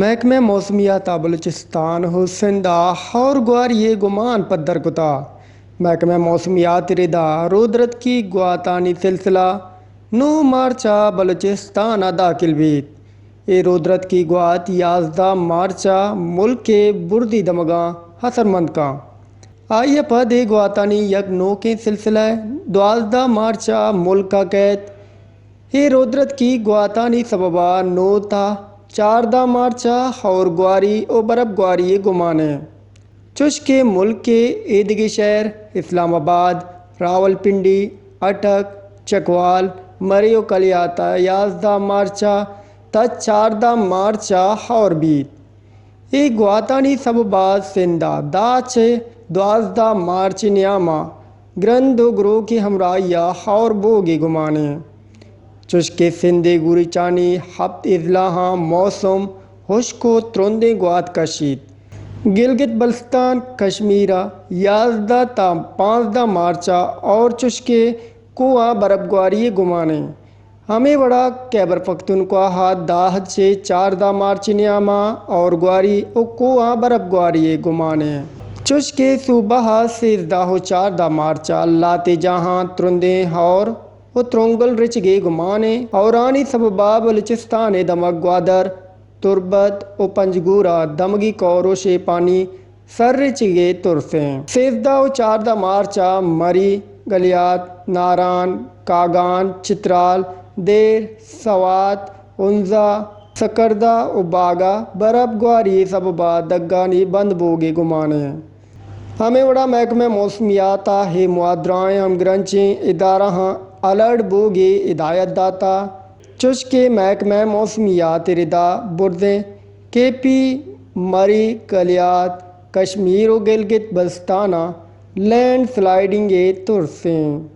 محکمہ موسمیات ءَ بلوچستان ءُ سندھ ءَ ہئور گواری ءِ گمان پدر کتگ۔ محکمہ موسمیات ءِ ردا رودرتکی گواتانی سلسلہ نُہ مارچ ءَ بلوچستان ءَ داخل بیت۔ اے رودرتکی گوات یازدہ مارچ ءَ ملک ءِ بردی دمگاں اثرمند کنت۔ آئی ءَ پد اے گواتانی یک نوکیں سلسلہ دوازدہ مارچ ءَ ملک ءَ کئیت۔ اے رودرتکی گواتانی سبب ءَ نُہ تا چاردہ مارچ ءَ ہئور گواری ءُ برپ گواری ءِ گمان اِنت۔ چوش کہ ملک ءِ ایدگہ شہر اسلام آباد، راولپنڈی، اٹک، چکوال، مری ءُ کلیات ءَ یازدہ مارچ ءَ تا چاردہ مارچ ءَ ہئور بیت۔ اے گواتانی سبب ءَ سندھ ءَ دہ چہ دوازدہ مارچ ءِ نیام ءَ گرند ءُ گروک ءِ ہمراہی ءَ ہئور بوگ ءِ گمان اِنت۔ چوش کہ سندھ ءِ گوریچانی ہپت اضلاعاں موسم ہشک ءُ ترندیں گوات کشیت۔ گلگت بلتستان کشمیر ءَ یازدہ تا پانزدہ مارچ ءَ ہئور، چوش کہ کوہاں برپ گواری ءِ گمان اِنت۔ ہمے وڑا خیبر پختونخوا ءَ دہ چہ چاردہ مارچ ءِ نیام ءَ ہئور گواری ءُ کوہاں برپ گواری ءِ گمان اِنت۔ چوش کہ صوبہ ءَ سیزدہ ءُ چاردہ مارچ ءَ لہتے جاہاں ترندیں ہئور ءُ ترونگل رچگ ءِ گمان اِنت۔ ہئورانی سبب ءَ بلوچستان ءِ دمگ گوادر، تربت ءُ پنجگور ءَ دمگی کئور ءُ شیپانی سر رچگ ءِ ترس اِنت۔ سیزدہ ءُ چاردہ مارچ ءَ مری، گلیات، ناران، کاگان، چترال، دیر، سوات، ہنزہ، سکردہ ءُ باگ ءَ برپ گواری ءِ سبب ءَ دگانی بند بوگ ءِ گمان اِنت۔ ہمے وڑا محکمہ موسمیات ءَ اے ماہ ءَ درائیں ہمگرنچیں ادارہاں الرٹ بوگ ءِ ہدایت داتگ۔ چوش کہ محکمہ موسمیات ءِ ردا بردیں کے پی، مری، کلیات، کشمیر ءُ گلگت بلتستان ءَ لینڈ سلائیڈنگ ءِ ترس اِنت۔